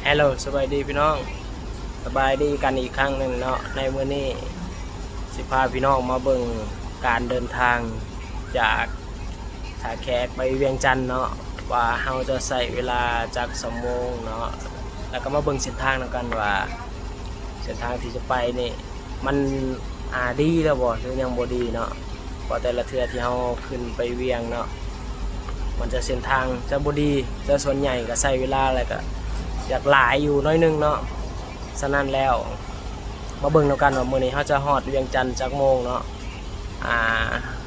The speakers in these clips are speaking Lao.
Hello ສະບາຍດີພີ່ນ້ອງ ສະບາຍດີກັນອີກຄັ້ງໜຶ່ງເນາະ. ໃນມື້ນີ້ຊິພາພີ່ນ້ອງມາເບິ່ງການເດີນທາງຈາກທ່າແຂກໄປວຽງຈັນເນາະ ວ່າເຮົາຈະໃຊ້ເວລາຈັກຊົ່ວໂມງເນາະ ແລ້ວກໍມາເບິ່ງເສັ້ນທາງນຳກັນວ່າ ເສັ້ນທາງທີ່ຈະໄປນີ້ ມັນ ອ່າ ດີແລ້ວບໍ່ ຫຼືຍັງບໍ່ດີເນາະ. ເພາະແຕ່ລະເທື່ອທີ່ເຮົາຂຶ້ນໄປວຽງເນາະ ມັນຈະເສັ້ນທາງຈະບໍ່ດີ ຈະສ່ວນໃຫຍ່ກໍໃຊ້ເວລາ ແລ້ວກໍຢາກຫຼາຍຢູ່ໜ້ອຍໜຶ່ງເນາະ. ສະນັ້ນແລ້ວ ມາເບິ່ງນຳກັນວ່າມື້ນີ້ເຮົາຈະຮອດວຽງຈັນຈັກໂມງເນາະ. ອ່າ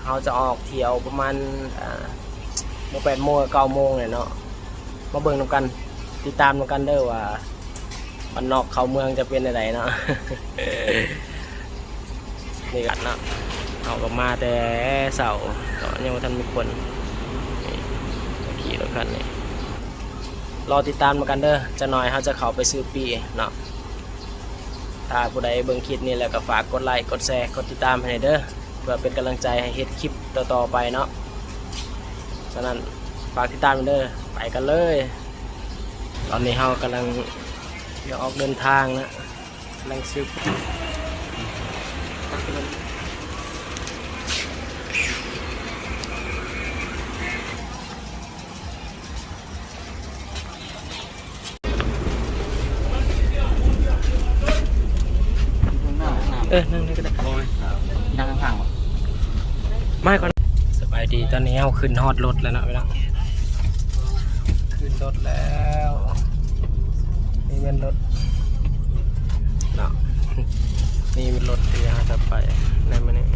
ເຮົາຈະອອກທ່ຽວປະມານ ອ່າ ບໍ່ແປດໂມງກໍເກົ້າໂມງແຫຼະເນາະ. ມາເບິ່ງນຳກັນ ຕິດຕາມນຳກັນເດີວ່າ ບ້ານນອກເຂົ້າເມືອງຈະເປັນແນວໃດເນາະ. ນີ້ກັນເນາະ ເຮົາກໍມາແຕ່ເຊົ້າເນາະ ຍັງບໍ່ທັນມີຄົນ. ນີ້ ຂີ່ລົດຄັນນີ້ ລໍຕິດຕາມນຳກັນເດີ ຈັກໜ່ອຍເຮົາຈະເຂົ້າໄປຊື້ປີ້ເນາະ. ຖ້າຜູ້ໃດເບິ່ງຄລິບນີ້ແລ້ວກໍຝາກກົດໄລ ກົດແຊ ກົດຕິດຕາມໃຫ້ແດ່ເດີ ເພື່ອເປັນກຳລັງໃຈໃຫ້ເຮັດຄລິບຕໍ່ໆໄປເນາະ. ສະນັ້ນຝາກຕິດຕາມເດີ ໄປກັນເລີຍ. ຕອນນີ້ເຮົາກຳລັງຈະອອກເດີນທາງນະ ກຳລັງຊື້ ເອີ ນັ່ງນີ້ກໍໄດ້ ນັ່ງຂ້າງໆ ມາກ່ອນ. ສະບາຍດີ ຕອນນີ້ເຮົາຂຶ້ນຮອດລົດແລ້ວເນາະພີ່ນ້ອງ ຂຶ້ນລົດແລ້ວ. ນີ້ແມ່ນລົດເນາະ ນີ້ແມ່ນລົດທີ່ເຮົາຈະໄປໃນມື້ນີ້.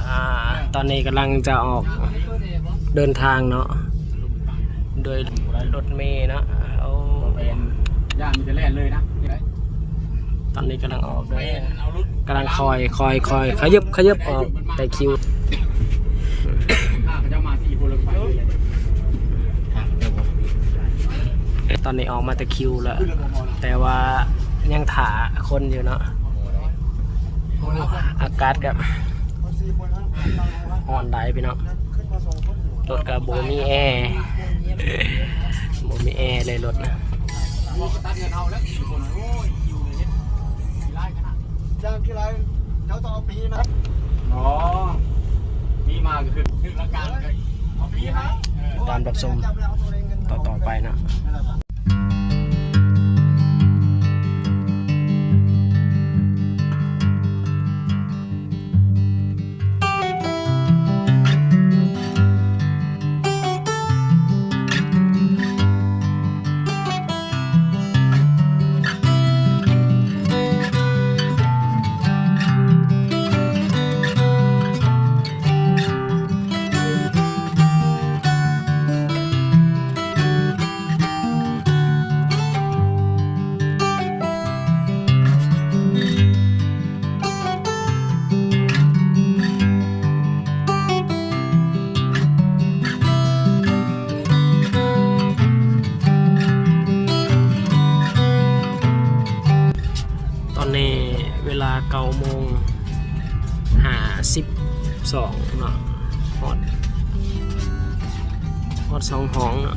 ອ່າ ຕອນນີ້ກຳລັງຈະອອກເດີນທາງເນາະ ໂດຍລົດເມເນາະ. ໂອ້ ຢ້ານມັນຈະແລ່ນເລີຍນະ. ຕອນນີ້ກຳລັງອອກເດີ ກຳລັງຄ່ອຍໆ ຄ່ອຍໆ ຂະຫຍັບ ຂະຫຍັບອອກແຕ່ຄິວ. ຕອນນີ້ອອກມາແຕ່ຄິວແລ້ວ ແຕ່ວ່າຍັງຖ້າຄົນຢູ່ເນາະ. ໂອ້ ອາກາດກໍຮ້ອນຫຼາຍພີ່ນ້ອງ. ລົດກໍບໍ່ມີແອ ບໍ່ມີແອເລີຍລົດນະ. ຈ້างที่ไร เจ้าต้องเอาปีมา อ๋อ ปีมาก็คือถึงหลักการเลย เอาปีมา ເອີ ຕາມຮັບຊົມຕໍ່ໆໄປເນາະ. ຕອນນີ້ເວລາເກົ້າໂມງຫ້າສິບສອງເນາະ ຮອດ ຮອດສອງຫ້ອງເນາະ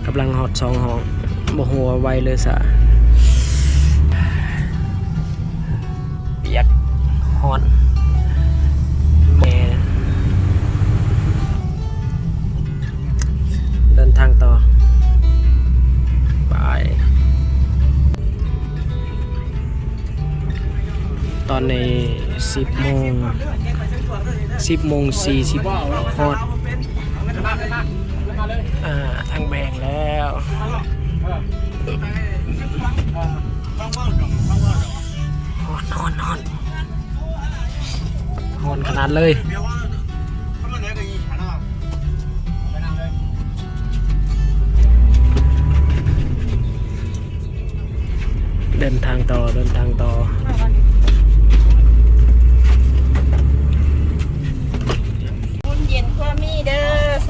ກຳລັງຮອດສອງຫ້ອງ ບໍ່ຮູ້ວ່າໄວຫຼືຊ້າ ປຽກ ຮ້ອນ ແມ່ ເດີນທາງຕໍ່ ໄປ. ຕອນນີ້ສິບໂມງ ສິບໂມງສີ່ສິບ ຮອດ ອ່າ ທາງແບງແລ້ວ. ຮ້ອນ ຮ້ອນ ຮ້ອນ ຮ້ອນຂະໜາດເລີຍ. ເດີນທາງຕໍ່ ເດີນທາງຕໍ່. ບຸນເຢັນພວມມີເດີ ສ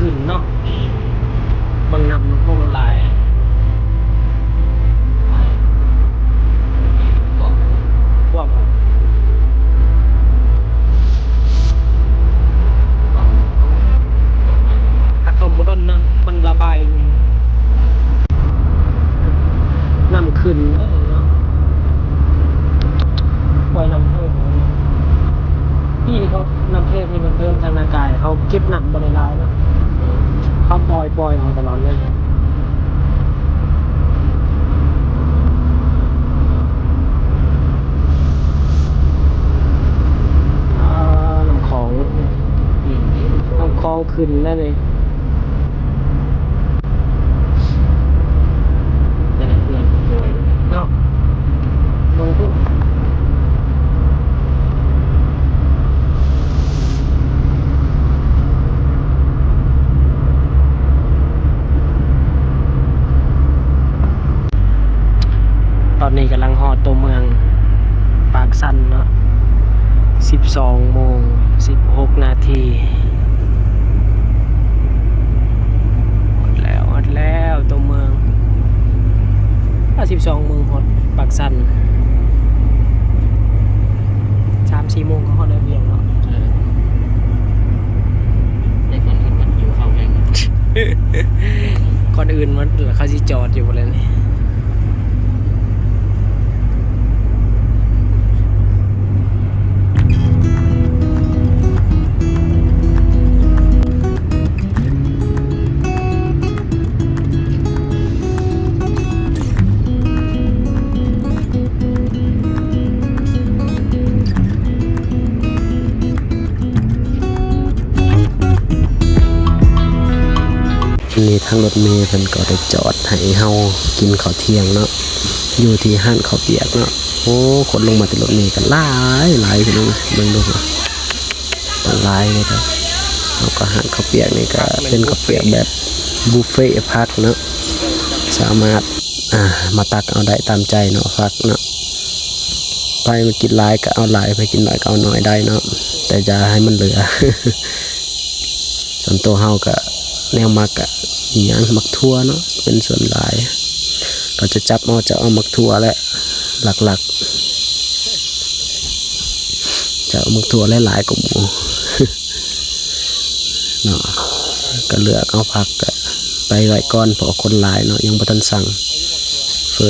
ຂຶ້ນເນາະ ເບິ່ງນ້ຳມັນຄົງຫຼາຍ ພວກ ຖ້າເຂົ້າບໍ່ດົນເນາະ ມັນລະບາຍ ນ້ຳຂຶ້ນເລີຍເນາະ ປ່ອຍນ້ຳເພີ່ມ ປີນີ້ເຂົາ ນ້ຳເທພນີ້ມັນເພີ່ມທາງນາກາຍ ເຂົາເກັບນ້ຳບໍ່ໄດ້ຫຼາຍເນາະ ເຂົາປ່ອຍ ປ່ອຍອອກຕະຫຼອດເລີຍ ອ່າ ນ້ຳຂອງ ນ້ຳຂອງຂຶ້ນແລ້ວນີ້. ເນາະ ເບິ່ງພຸ້ນ ຕອນນີ້ກຳລັງຮອດຕົວເມືອງປາກຊັນເນາະ ສິບສອງໂມງສິບຫົກນາທີ. ຮອດແລ້ວ ຮອດແລ້ວຕົວເມືອງ ອາ ສິບສອງໂມງຮອດປາກຊັນ ສາມສີ່ໂມງກໍຮອດແລ້ວວຽງເນາະ ເອີ ແຕ່ກ່ອນອື່ນມັນຫິວເຂົ້າແຮງ ກ່ອນອື່ນມັນ ເຂົາຊິຈອດຢູ່ບໍ່ແລ້ວນີ້. ນີ້ທາງລົດເມເພິ່ນກໍໄດ້ຈອດໃຫ້ເຮົາກິນເຂົ້າທ່ຽງເນາະ ຢູ່ທີ່ຮ້ານເຂົ້າປຽກເນາະ. ໂອ້ ຄົນລົງມາແຕ່ລົດເມກໍຫຼາຍ ຫຼາຍພີ່ນ້ອງ ເບິ່ງດູ ຕ້ອງຫຼາຍເລີຍເນາະ. ເຮົາກໍຮ້ານເຂົ້າປຽກນີ້ກໍເປັນເຂົ້າປຽກແບບບຸບເຟຜັກເນາະ ສາມາດ ອ່າ ມາຕັກເອົາໄດ້ຕາມໃຈເນາະ ຜັກເນາະ ໃຜມັນກິນຫຼາຍກໍເອົາຫຼາຍ ໃຜກິນໜ້ອຍກໍເອົາໜ້ອຍໄດ້ເນາະ ແຕ່ຢ່າໃຫ້ມັນເຫຼືອ. ສ່ວນໂຕເຮົາກໍແນວມັກກໍອີ່ຫຍັງ ໝາກຖົ່ວເນາະ ເປັນສ່ວນຫຼາຍ ເຂົາຈະຈັບເອົາ ຈະເອົາໝາກຖົ່ວແຫຼະ ຫຼັກໆ ຈະເອົາໝາກຖົ່ວຫຼາຍໆກວ່າໝູ່ ເນາະ ກໍເລືອກເອົາຜັກກໍໄປໄວ້ກ່ອນ ເພາະວ່າຄົນຫຼາຍເນາະ ຍັງບໍ່ທັນສັ່ງເຝີ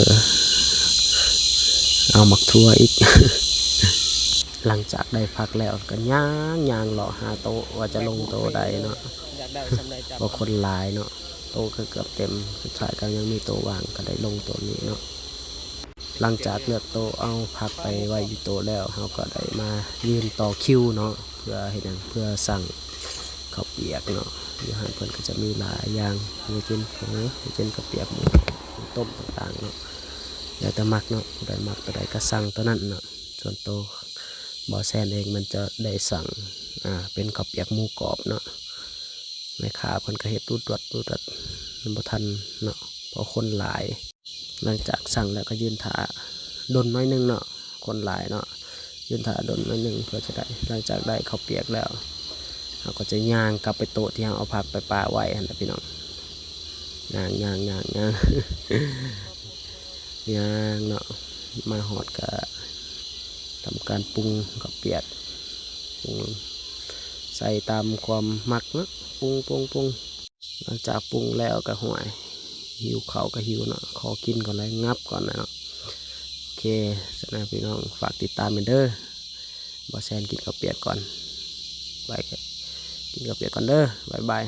ເອົາໝາກຖົ່ວອີກ. ຫຼັງຈາກໄດ້ຜັກແລ້ວກໍຍ່າງ ຍ່າງເລາະຫາໂຕະ ວ່າຈະລົງໂຕະໃດເນາະ ເພາະຄົນຫຼາຍເນາະ ໂຕະກໍເກືອບເຕັມ ສຸດທ້າຍກໍຍັງມີໂຕະວ່າງ ກໍໄດ້ລົງໂຕະນີ້ເນາະ. ຫຼັງຈາກເລືອກໂຕະ ເອົາຜັກໄປໄວ້ຢູ່ໂຕະແລ້ວ ເຮົາກໍໄດ້ມາຢືນຕໍ່ຄິວເນາະ ເພື່ອເຮັດຫຍັງ ເພື່ອສັ່ງເຂົ້າປຽກເນາະ. ຢູ່ຮ້ານເພິ່ນກໍຈະມີຫຼາຍຢ່າງ ມີເຊັ່ນເຝີ ມີເຊັ່ນເຂົ້າປຽກໝູ ຕົ້ມຕ່າງໆເນາະ ແລ້ວແຕ່ມັກເນາະ ຜູ້ໃດມັກຕົວໃດກໍສັ່ງຕົວນັ້ນເນາະ. ສ່ວນໂຕບ່າວແຊນເອງມັນຈະໄດ້ສັ່ງ ອ່າ ເປັນເຂົ້າປຽກໝູກອບເນາະ ແມ່ຄ້າເພິ່ນກໍເຮັດລວດໆ ລວດໆ ມັນບໍ່ທັນເນາະ ເພາະຄົນຫຼາຍ. ຫຼັງຈາກສັ່ງແລ້ວກໍຢືນຖ້າດົນໜ້ອຍໜຶ່ງເນາະ ຄົນຫຼາຍເນາະ ຢືນຖ້າດົນໜ້ອຍໜຶ່ງເພື່ອຈະໄດ້. ຫຼັງຈາກໄດ້ເຂົ້າປຽກແລ້ວ ເຮົາກໍຈະຍ່າງກັບໄປໂຕະທີ່ເຮົາເອົາຜັກໄປປະໄວ້ຫັ້ນແຫຼະພີ່ນ້ອງ ຍ່າງໆໆໆ ຍ່າງເນາະ ມາຮອດກໍທຳການປຸງເຂົ້າປຽກ ປຸງໃສ່ຕາມຄວາມມັກເນາະ ປຸງໆໆ. ຫຼັງຈາກປຸງແລ້ວກໍ ຫ້ວຍ ຫິວເຂົ້າກໍຫິວເນາະ ຂໍກິນກ່ອນແລ້ວ ງັບກ່ອນແຫຼະເນາະ. ໂອເຄ ຊັ້ນນະພີ່ນ້ອງ ຝາກຕິດຕາມແມ່ນເດີ ບ່າວແຊນກິນເຂົ້າປຽກກ່ອນ ໄປ ກິນເຂົ້າປຽກກ່ອນເດີ ບາຍບາຍ.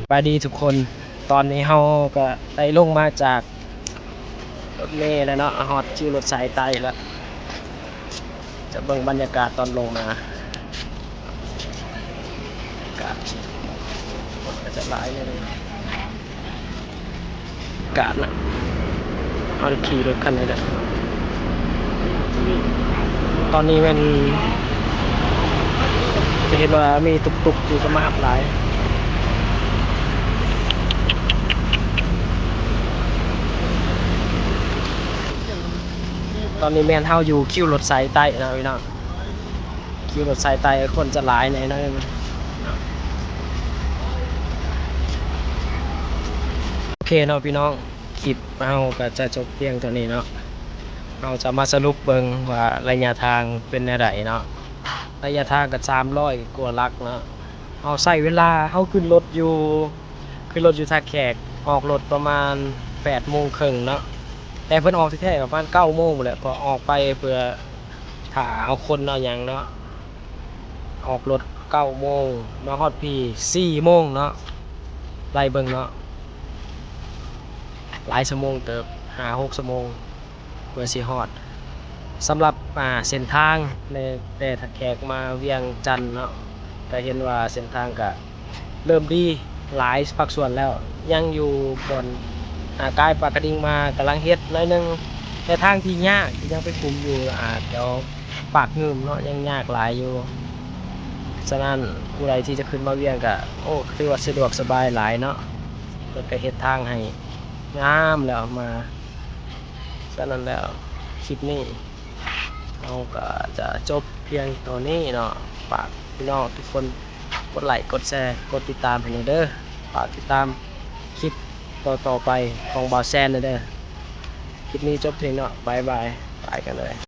ສະບາຍດີທຸກຄົນ, ຕອນນີ້ເຮົາກໍໄດ້ລົງມາຈາກລົດເມແລ້ວເນາະ, ຮອດຄິວລົດສາຍໃຕ້ແລ້ວ. ຈະເບິ່ງບັນຍາກາດຕອນລົງມາ, ອາກາດ ຄົນກໍຈະຫຼາຍແນ່ເດ. ກາດນະ ເຮົາຂີ່ລົດຄັນນີ້ແຫຼະ. ຕອນນີ້ແມ່ນຈະເຫັນວ່າມີຕຸກໆຢູ່ກໍມາຮັບຫຼາຍ. ຕອນນີ້ແມ່ນເຮົາຢູ່ຄິວລົດສາຍໃຕ້ເນາະພີ່ນ້ອງ, ຄິວລົດສາຍໃຕ້ຄົນຈະຫຼາຍແນ່ໜ້ອຍໜຶ່ງ. ໂອເຄເນາະພີ່ນ້ອງ, ຄລິບເຮົາກໍຈະຈົບພຽງເທົ່ານີ້ເນາະ. ເຮົາຈະມາສະຫຼຸບເບິ່ງວ່າໄລຍະທາງເປັນແນວໃດເນາະ. ໄລຍະທາງກໍສາມຮ້ອຍກວ່າຫຼັກເນາະ. ເຮົາໃຊ້ເວລາ, ເຮົາຂຶ້ນລົດຢູ່ ຂຶ້ນລົດຢູ່ທ່າແຂກ, ອອກລົດປະມານແປດໂມງເຄິ່ງເນາະ, ແຕ່ເພິ່ນອອກແທ້ໆປະມານເກົ້າໂມງພຸ້ນແຫຼະ, ເພາະອອກໄປເພື່ອຖ້າເອົາຄົນເອົາຫຍັງເນາະ. ອອກລົດເກົ້າໂມງ, ມາຮອດພີ້ສີ່ໂມງເນາະ. ໄລ່ເບິ່ງເນາະ, ຫຼາຍຊົ່ວໂມງເຕີບ, ຫ້າຫົກຊົ່ວໂມງ ເພື່ອຊິຮອດ. ສຳລັບ ອ່າ ເສັ້ນທາງແຕ່ ແຕ່ທ່າແຂກມາວຽງຈັນເນາະ, ກໍເຫັນວ່າເສັ້ນທາງກະເລີ່ມດີຫຼາຍພາກສ່ວນແລ້ວ, ຍັງຢູ່ບ່ອນ ອ່າ ກາຍປາກກະດິງມາກຳລັງເຮັດໜ້ອຍໜຶ່ງ, ແຕ່ທາງທີ່ຍາກທີ່ຍັງເປັນຂຸມຢູ່ ອ່າ ແຖວປາກງື່ມເນາະ, ຍັງຍາກຫຼາຍຢູ່. ສະນັ້ນ ຜູ້ໃດທີ່ຈະຂຶ້ນມາວຽງກະ ໂອ້ ຖືວ່າສະດວກສະບາຍຫຼາຍເນາະ, ເພິ່ນກະເຮັດທາງໃຫ້ງາມແລ້ວມາ. ສະນັ້ນແລ້ວ ຄລິບນີ້ເຮົາກໍຈະຈົບພຽງເທົ່ານີ້ເນາະ. ຝາກພີ່ນ້ອງທຸກຄົນກົດໄລກ໌ ກົດແຊ ກົດຕິດຕາມໃຫ້ແດ່ເດີ. ຝາກຕິດຕາມຄລິບຕໍ່ໆໄປຂອງບ່າວແຊນແດ່ເດີ. ຄລິບນີ້ຈົບພຽງເນາະ, ບາຍບາຍ, ໄປກັນເລີຍ.